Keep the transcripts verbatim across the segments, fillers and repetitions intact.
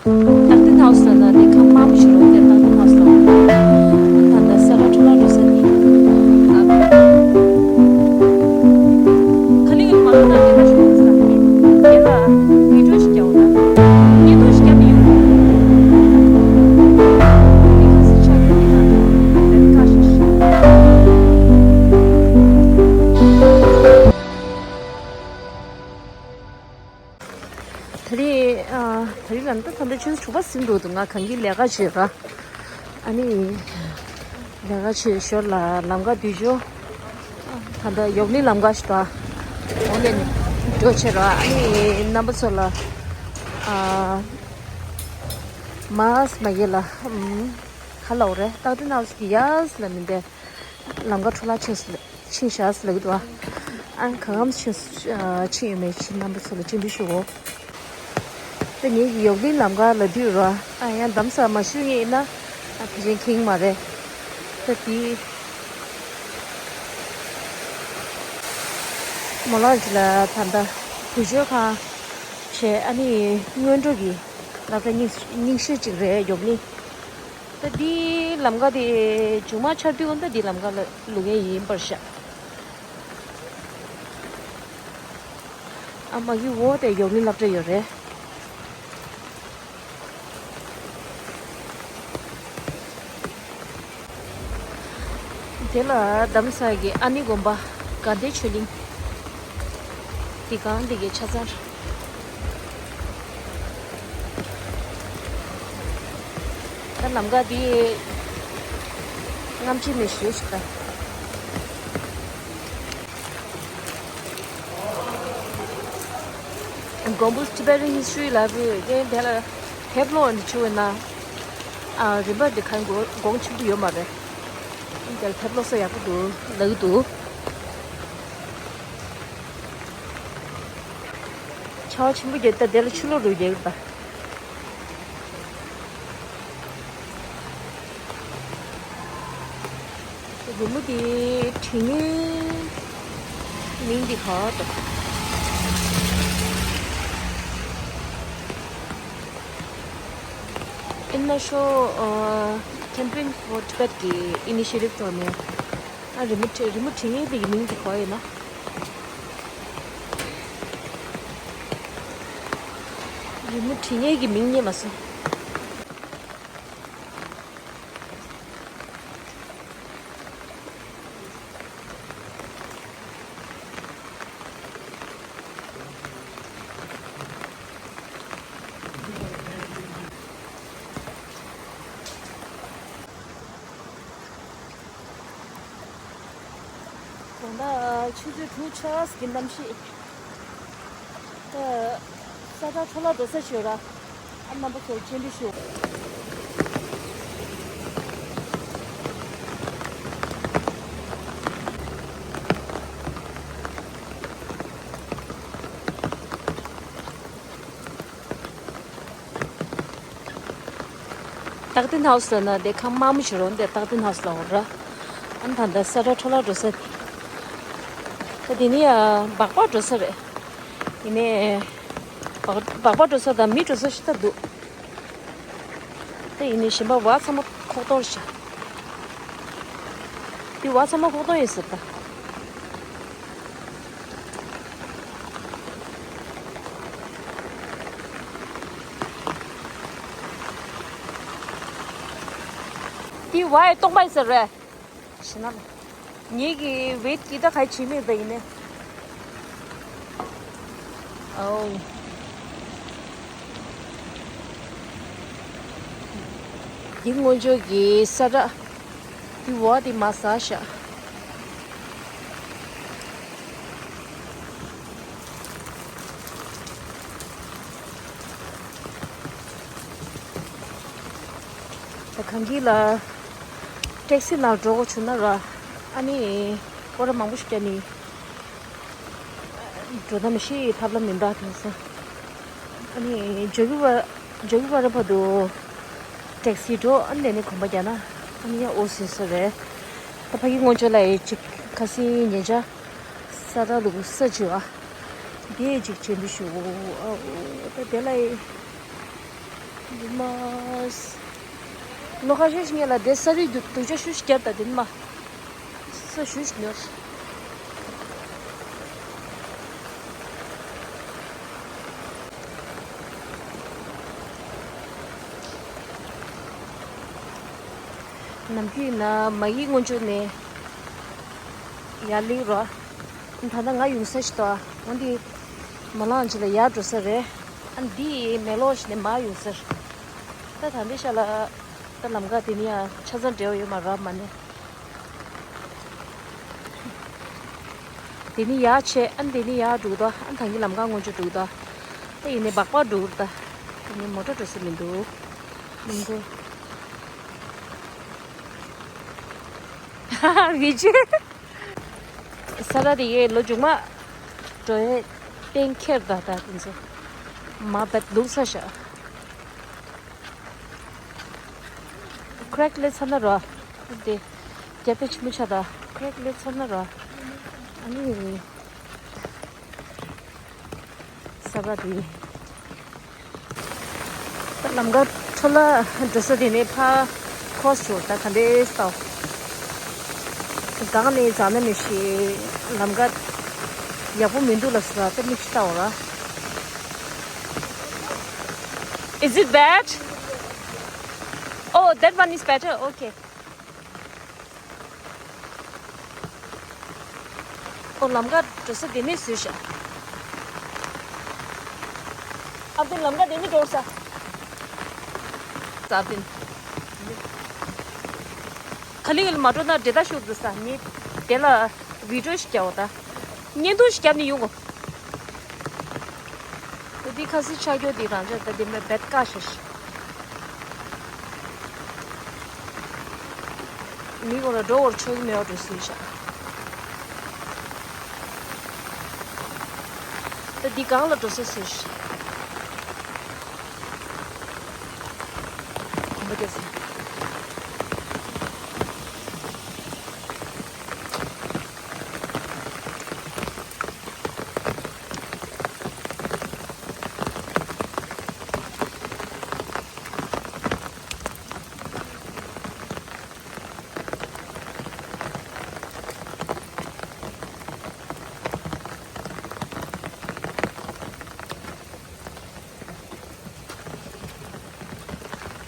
སྟག་ལྡན་ཧའོ་སི་ལ་ན་དེ་ཁ་དམར་པོ་ཞིག་རོ་དེ་སྟག་ལྡན་ཧའོ་སི་ལ། ད་ལྟ་ས་ར་འཕྲོ་བརླག་འགྲོ་ས་ནི། ཨ། ཁ་ལིང་མ་ལོ་ན་དེ་མ་ཞུ་ས་ནི། དེ་ལ་བི་ཌིའོ་ཞིག་རྒྱག་འོ་ན། ཉེ་དོ་ཞིག་རྒྱག་ནི་ཡོད། མི་ཁ་སི་ཆ་གི་མི་ན་དེ་ཁ་ཤས་ཤིག་ད་རེས་ཨ་ད་རེས་ལ་ད་ད་ལྟ་ཆུ་ཚོད་དྲུག་པ་ཟིན་འགྲོ་འདུག་ང་གང་གི་ལས་ཀ་བྱེད་ར། ཨ་ནི་ལས་ཀ་བྱེད་ཞོར་ལ་ལམ་ཁ་བསྡུས་ཞོར་ད་ལྟ་ཡོག་གླིང་ལམ་ཁ་ཞིག་དང་འོག་ལས་ནས་འགྲོ་བྱེད་ར། ཨ་ནི་རྣམ་པ་ཚོ་ལ་ཨ་མ་སི་མ་ཡེ་ལ་ཨམ་ག་ལ་འོ་རེད། སྟག་ལྡན་ཧའོ་སི་གི་ཡ་སི་ལ་མིན་པས། ལམ་ཁ་འཕྲོ་བརླག་ཕྱིན་སོང་ཕྱིན་བཞག་ཟེར་ལབ་ཀྱི་འདུག་ཨ་ཁ་ངམ་ཕྱིན་ཕྱིན་ཡོད་མེད་ཕྱིན་རྣམ་པ་ཚོ་ལ་སྤྱན་འབུལ་ཞུ་འོ། ད་ངེད་ཀྱི་ཡོག་གླིང་ལམ་ཁ་ལ་འདུས་རོ། ཨ་ཡང་འདམ་ས་མ་ཞུ་ངེས་ཡིན་ན་ཨ་ཕལ་ཆེར་ཁེངས་མ་རེད། ད་དེ་མོ་ལགས་ཀྱི་ལ་ད་ལྟ་བུ་བཅོལ་ཁང་བྱས། ཨ་ནི་སྔོན་འགྲོ་གི་སློབ་གྲྭ་རྙིང་རྙིང་ཤོས་ཅིག་རེད་ཡོག་གླིང་། ད་འདིའི་ལམ་ཁ་དེ་མཇུག་མ་ཆར་དུས་ད་འདིའི་ལམ་ཁ་ལ་ལུག་མཁན་ཡིན་པར་ཤག་ཨ་མ་གི་འོག་དེ་ཡོག་གླིང་སློབ་གྲྭ་ཡོད་རེད། དེ་ལ་འདམ་ས་གི་ཨ་ནི་དགོན་པ་དགའ་ལྡན་ཆོས་གླིང་། དེ་གང་དེ་གའི་ཆ་ཚང་། ད་ལམ་ཁ་དེ་རྔམ་ཆེ་མེད་ཞེ་ཞིག་ད། མགོན་པོ་Tibetan History Library་ཡོད་ཀྱང་དེ་ལ་དེབ་ཀློག་འདི་བྱུང་བས་ན། ཨ་རིམ་པ་འདི་གང་དགོས་དགོངས་ཆེན་པོ་ཡོད་མ་རེད། དེ་ལ་དེབ་ཀློག་ས་ཡག་པོ་འདུག་ལབ་ཀྱི་འདུག་ཆར་པ་ཆེན་པོ་བརྒྱབ་ད་དེ་ལ་ཆུ་ལོག་རུ་རྒྱག་གི་རེད་ད། རི་མོ་དེ་བྲིས་མཁན་མིང་འདི་ག་པར་འདུག International uh, Campaign for Tibet གི་initiative ཐོག་ནས་ཨ་རི་མོ་བྲི་རི་མོ་བྲིས་མཁན་དེ་གི་མིང་དེ་ག་པར་ཡིན་ན། རི་མོ་བྲིས་མཁན་གྱི་མིང་རྙེད་མ་སོང་། དགོང་དག་ཆུ་ཚོད་དྲུག་ཕྱེད་ཀ་གི་གནམ་གཤིས། ད་ས་ཁྲ་འཕྲོ་བརླག་འགྲོ་ས་ཞོར་ར། ཨ་རྣམ་པ་ཚོར་སྤྱན་འབུལ་ཞུ། སྟག་ལྡན་ཧའོ་སི་ལ་ན་དེ་ཁང་དམར་མོ་ཞིག་རོ་འདི་སྟག་ལྡན་ཧའོ་སི་ལ་འོ་ར། ཨ་ནི་ད་ལྟ་ས་ཁྲ་འཕྲོ་བརླག་འགྲོ་ས། ད་དེ་ནི་ཡ་སྦག་སྦག་འགྲོ་ས་རེད། ཡིན་ནའི། སྦག་སྦག་སྦག་འགྲོ་ས་དང་མི་འགྲོ་ས་ཞིག་ད་འདུག་དེ་ཡིན་ནའི་གཞན་པ་བ་ཚང་མ་ཁོག་གཏོར་བྱ། དེ་བ་ཚང་མ་ཁོག་གཏོར་ཡིན་ཟེར་ད། དེ་བ་ཡི་སྟོང་པ་ཡིན་ཟེར་རེད། ཤི་ན་ལ། ངེད་ཀྱི་ཝེད་ཀྱི་ད་ག་བྱེད་མེད་ད་ཡིན་ནས། ཨོ། འདི་སྔོན་ཆད་ཀྱི་ས་ཁྲ། འདི་བ་འདི་མ་ཟ་ཤག་ད་གང་གི་ལ་ཊེག་སི་ནང་འགྲོ་དགོས་བྱུང་ན་ར། ཨ་ནི་སྐོར་ར་མང་པོ་ཞིག་བརྒྱབ་ནི། འགྲོ་ད་མི་ཤེས་ཐབས་ལ་མི་འདའ་དེང་སང་། ཨ་ནི་ཇོ་གི་བ་ཇོ་གི་བ་ར་བར་དུ་ཊེག་སི་འགྲོ། ཨ་ནི་ནས་གོམ་པ་རྒྱག་ན་ཨ་ནི་ཡང་འོ་སི་སི་རེད། ད་ཕ་གི་སྔོན་ཆད་ལ་ཡི་ཅིག་ཁ་སི་ཉེ་ཆ། ས་ད་ལུག་ས་ཆུ་ཨ། དེ་ཅིག་བྱེད་འདི་ཞུ། ཨ་འོ་ད་དེ་ལ་ཡི། འདི་མ། ལོ་ཁ་ཤས་ཤིག་ངེད་ལ་དེ་ས་རིའི་རྒྱུ་དུག་ཆ་ཤུ་ཤུ་བརྒྱབ་དང་དེ་མ། ས་ཤུ་ཤུ་ཉོས། ནམ་རྒྱུན་ན་མ་གི་སྔོན་ཆད་ནས་ཡར་ལེགས་རོ། ད་ལྟ་ང་ཡོང་ས་ཞིག་ཏོ། འོན་ཏེ་མ་ལངས་ཅི་ལ་ཡར་འགྲོ་ས་རེད། ཨ་འདི་མེ་ལོག་ཞིག་ནས་མར་ཡོང་ས་རེད། ད་ད་འདི་ཤ་ལ་ད་ལམ་ཁ་དེ་ནི་ཡང་ཆ་ཚང་འབྲེལ་བ་ཡོད་མ་རབ་མ་ནས། དེ་ནི་ཡར་ཆས་ཨ་དེ་ནི་ཡར་འགྲོ་ད་ཨ་ད་གི་ལམ་ཁ་སྔོན་ཆད་འགྲོ་ད། ད་ཡིན་ནི་སྦག་སྦག་འགྲོ་ད། དེ་ནི་མོ་ཊ་འགྲོ་ས་མི་འདུག་མི་འགྲོ། བི་ཇི། ས་ར་དེ་ཡའི་ལོ་མཇུག་མ་འགྲོ་ཡའི་གཏན་འཁེལ་ད་ད་དེ་ཚོ་མ་བད་ལུག་ས་ཤ། ཁྲེག་ལས་ཚར་ན་ར། དེ་རྒྱབ་པེ་ཆི་མུ་ཆ་ད་ཁྲེག་ལས་ཚར་ན་ར། ཨ་ནི། ས་ག་དེ། ད་ལམ་ཁ་འཕྲོ་ལ་འགྲོ་ས་དེ་ནས་ཕ་ཁོ་སི་ཆོར་ད་ག་འདྲས་ལྟ། སྒང་ནས་འཛག་ན་མི་ཤེས། ལམ་ཁ་ཡག་པོ་མི་འདུག་ལབ་ས་ད་མིག་ཤི་ལྟ་འོ་ར། Is it bad? Oh, that one is better. Okay. ཨོ་ལམ་ཁ་འགྲོ་ས་དེ་ནས་བཟོས་ཤག་ཨ་བདེན་ལམ་ཁ་དེ་ནས་འགྲོ་ས། ཨ་བདེན། ག་ལེ་ག་ལེ་མ་འགྲོ་ན་འདྲེ་ད་ཤུགས་འདུག་ས་ནི་དེ་ལ་བི་ཌིའོ་ཞིག་རྒྱག་འོ་ད། བརྙན་ཐུང་ཞིག་རྒྱབ་ནས་ཡོང་གོ། འདི་ཁ་སི་ཆ་རྒྱོ་འདི་རང་ཅག་ད་འདི་མེ་བེད་ཀ་ཤ་ཤ། མི་གོ་ལ་འགྲོ་བར་ཆོས་མེད་པ་འགྲོ་སྲིད་ཤག་ད་འདི་གང་ལ་འགྲོ་ས་སྲིད་ཤག་གོམ་པ་རྒྱག་ས།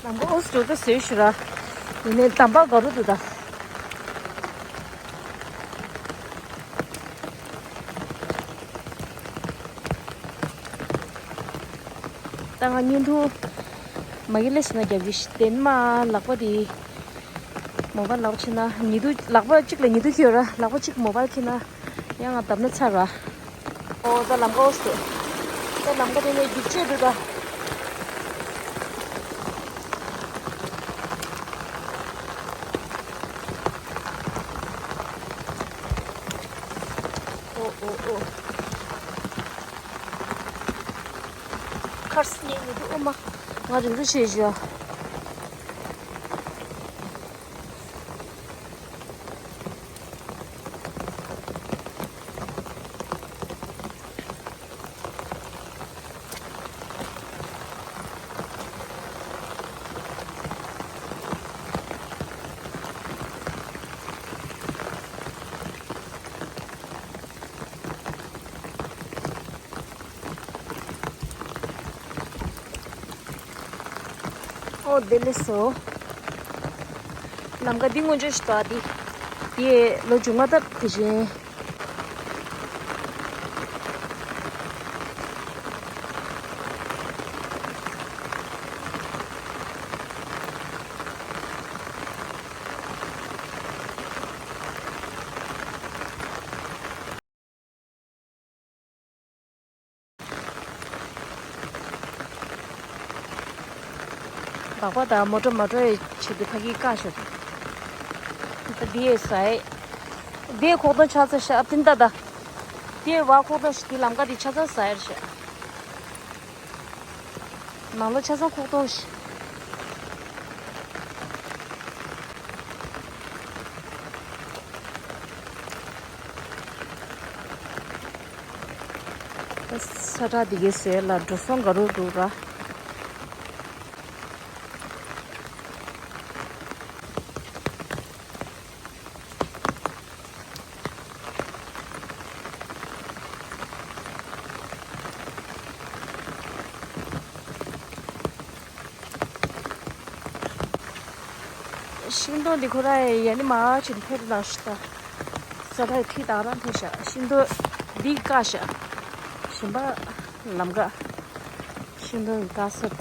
ལམ་ག་ཨོ་སི་ཏོ་ད་བཟོས་ཤི་ར། ཡིན་ནའི་དམ་པ་ག་རུ་འདུག་ད། ད་ང་བརྙན་ཐུང་མ་གི་ལས་སུ་ན་རྒྱབ་གི་ཤི་དེ་མ་ལག་པ་དེ། མོ་བལ་ལག་པ་ཕྱིན་ན་ཉི་དུ་ལག་པ་གཅིག་ལ་ཉི་དུ་ཁྱེར་ར་ལག་པ་གཅིག་མོ་བལ་ཁྱེར་ན་ཡང་ང་བརྡབ་ན་ཚར་ར། ཨོ་ད་ལམ་ཁ་ཨོ་སྟེ། ད་ལམ་ཁ་དེ་ནས་རྒྱུག་ཆས་འདུག་ད། ཨོ་ཨོ་ཨོ། ཁར་སི་ཉན་ཉི་དུ་ཨོ་མ། ང་རིང་རུ་བྱེད་བཞག་ཨོ་དེ་ལས་སོ། ལམ་ཁ་འདི་སྔོན་ཆད་ཞིག་ཏོ་ཨ་འདི། དེ་ལོ་མཇུག་མ་ད་དེ་བཞིན། སྦག་སྦག་དང་མོ་ཊ་མ་འགྲོ་ཡི་ཆེད་དུ་ཕ་གིའི་བཀའ་ཤོད། ད་འདི་ཡི་ས་ཡི། འདི་ཡི་ཁོག་སྟོང་ཆགས་ཚར་ཤག་ཨ་བདེན་ད་ད། འདི་ཡི་བ་ཁོག་སྟོང་ཞིག་འདི་ལམ་ཁ་འདི་ཆ་ཚང་ས་ཡར་ཤག་ནང་ལོ་ཆ་ཚང་ཁོག་སྟོང་ཞིག་ས་ཁྲ་འདི་གའི་ཟེར་ལ་འགྲོ་སོང་ག་རུ་འདུག་ར། ཤིང་སྡོང་འདི་ཁོ་ར་ཡ་ནི་མ་ཅིག་ཕེབས་དང་ཤི་ད། ས་ཁྲ་ཁྲི་དང་རང་ཕེབས་ཤག་ཤིང་སྡོང་འདི་བཀག་ཤག་ཞིམ་པ་ལམ་ཀ། ཤིང་སྡོང་བཀག་སོ་ད།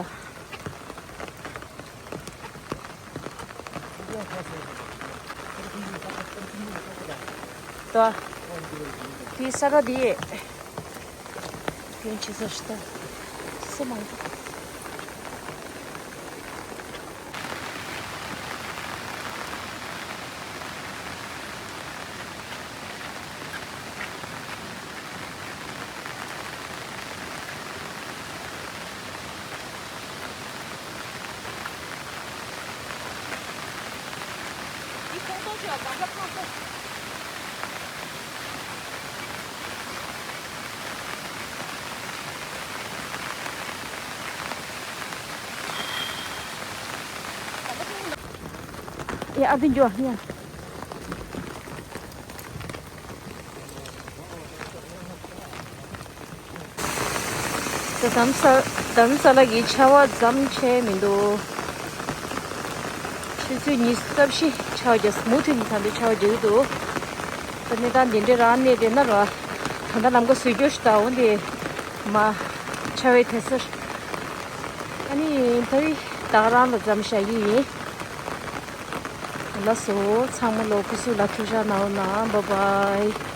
ད། དེ་ས་ཁྲ་དེ། དེ་ཆི་ཟེར་ཤི་ད། སུ་མང་པོ། ཡ་ཨ་དེ་འགྱོ་ཡ། ད་དྷ་རམ་ས་དྷ་རམ་ས་ལ་གི་ཆར་པ་ཙམ་ཆད་མི་འདུག་ཆུ་ཚོད་ཉི་ཤུ་རྩ་བཞི་ཆར་པ་རྒྱག་མུ་མཐུད་ནས་ད་འདི་ཆར་པ་རྒྱག་གི་འདུག་ད་གནས་སྟངས་འདི་འདྲའི་རང་གནས་བསྡད་ན་ར། ད་ལྟ་ལམ་ཀ་བཟོས་རྒྱུ་ཞིག་ད་འོ་འདི་མ་ཆར་པའི་དེ་སར། ཨ་ནི་ད་རི་ད་ག་རང་ལ་ཙམ་བཞག་གི་ཡིན། ལགས་སོ། ཚང་མ་ལོ་སྐུ་གཟུགས་ལ་ཐུགས་ཅག་གནང་རོགས་གནང་། བཱའི་བཱའི།